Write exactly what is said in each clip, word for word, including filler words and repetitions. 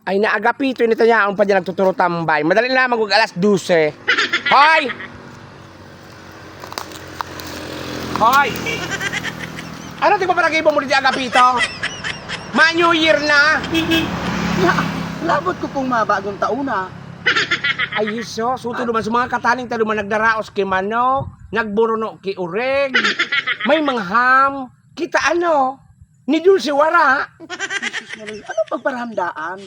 Ay, naagapito ini tayaon pa diyan nagtuturutambay. Madali na, mag-alas dose. Hoy! Hoy! Ano ti paparagibo mo di agapito? Ma-New Year na! Ya, labot ko kung mabagong taon na. Ay, Jesus, suto naman sa mga kataning ta naman nagdaraos ki manok, nagburuno ki oreg, may mga ham, kita ano, ni Dulce wara. Jesus Maria, ano pagparandaan?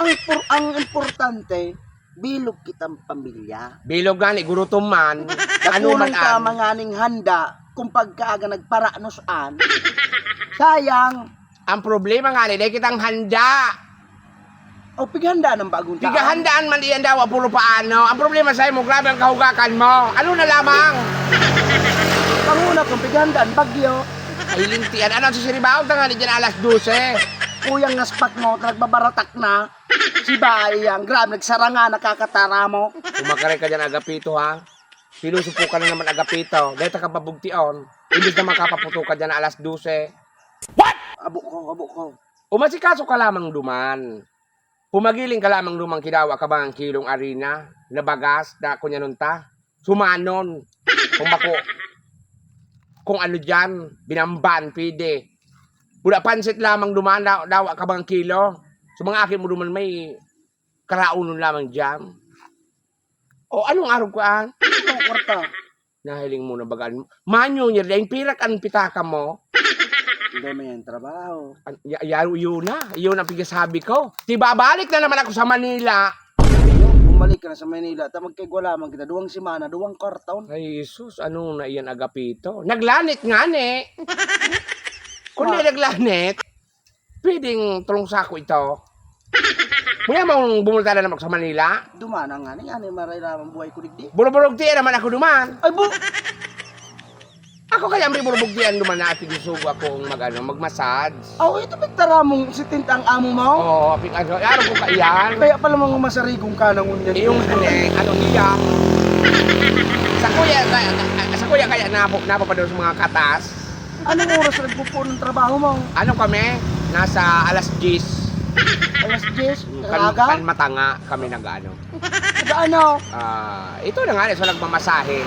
Ang, por- ang importante, bilog kitang pamilya. Bilog gani, gurutom man. Ano Dakulang man ka an. Manganing handa kung pagkaaga nagparanosan. Sayang. Ang problema nga, dai kitang handa. O pighanda ng bagong taon. Pighahandaan man iyan daw, puro paano. Ang problema sa'yo mo, grabe ang kahugakan mo. Ano na lamang? Panguna kung pighandaan, bagyo. Ay, lintian. Ano ang sisiribaon? Tangali dyan alas dose. Kuyang ngaspak mo, nagbabaratak na. Si bae yan, grabe, nagsaranga, nakakatara mo. Kumakaray ka dyan, Agapito, ha? Pilosopo ka na naman, Agapito. Dahil ka pabugtion. Imbis na makapaputo ka dyan alas dose. Abo ko, abo ko. Umasikaso ka lamang duman. Pumagiling ka lamang duman kidawa ka mga kilong arina, na bagas, na kunyanon ta. Sumanon. Kung bako, kung ano dyan, binamban, pwede. Pula pansit lamang duman, da- dawa ka mga kilo. So mga aki mo duman may karaonon lamang dyan. O anong araw ko an? Ang kwarta. Nahiling mo na bagaan. Manyo niya, dahil pirak ang pitaka mo. Hindi may ang trabaho. An- ya- Yaro yun na. Yun ang pigsasabi ko. Di babalik na naman ako sa Manila. Ayun, bumalik ka na sa Manila. Ta magkaigwa lamang kita. Duwang semana, duwang karton. Ay, Jesus, ano na iyan, Agapito? Naglanit nga ni. Kung di naglanit, pwedeng tulong sako ito. Muna mong bumulta na naman sa Manila. Dumana nga ni, ano yung maray lamang buhay ko digdi? Burburugtian naman ako duman. Ay, bu... Ako kaya ang burburugtian duman na at isugo akong mag, ano, mag-massage. Oh, ito pagtara mong si Tint ang amo mo? Oo, apik ano, araw ko kaiyan. Kaya pala mga masarigong ka na ngunyan. Yung ano eh, ano niya. Sa kuya, sa, sa kuya kaya napo, napapadol sa mga katas. Anong oras nagpupuon ng trabaho mo? Ano kami? Nasa alas diyes. Alas diyes? Kan, Aga? Kan matanga kami nag-ano. Ano? Ah, ito na nga, so nagmamasahe.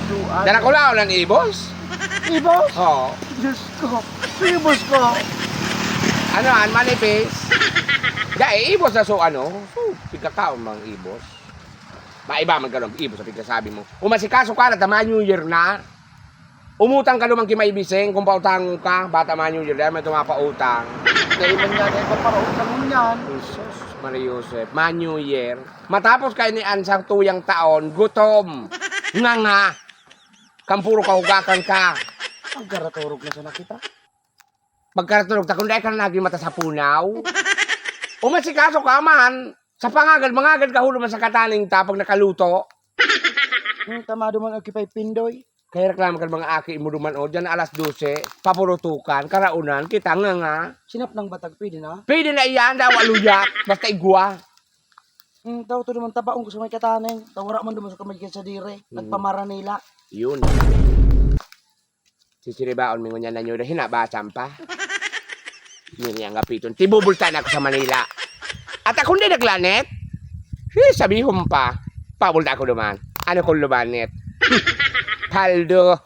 Duan? Dala ko lang ng ibos. Ibos? Oo. Diyos ko. Ibos ko. Ano, an manipis? Dai, ibos na so ano. So, pigkakaon mang ibos. Maiba man ka ng ibos sa pigkasabi mo. Umasikaso ka na, tama New Year na. Umutang ka naman ki May Biseng kung pautangon ka. Bata man New Year, dahil may tumapautang. Dahil man nga na ipaparautang mo niyan. Jesus, Maria Joseph, man New Year. Matapos kayo ni an sa tuyang taon, gutom. Nga nga. Kan puro kahugakan ka. Pagkaraturog na sana kita. Pagkaraturog ta, kung dai ka na naging mata sa punaw. Umasikaso ka man. Sa pangagad, mangagad ka hulo man sa kataning ta pag nakaluto. Hmm, tama duman ang kipay pindoy. Kaya reklamo ka mga aki mo duman o, dyan alas dose, papurutukan, karaunan, kita nga nga. Sinap ng batag, pwede na? Pwede na iyan daw, aluyat, basta igwa. Hmm, daw to duman tabaong ko sa may kataning. Tawara man duman sa kamay sa dire. Nagpamaranila. Yun. Sisiribaon mi ngunyan na nyo, hinabasan pa. Yun yung apiton. Tibubulta na ako sa Manila. At akong di naglanet, eh, sabihon pa. Pabulta ako naman. Ano kung lumanet? Paldo.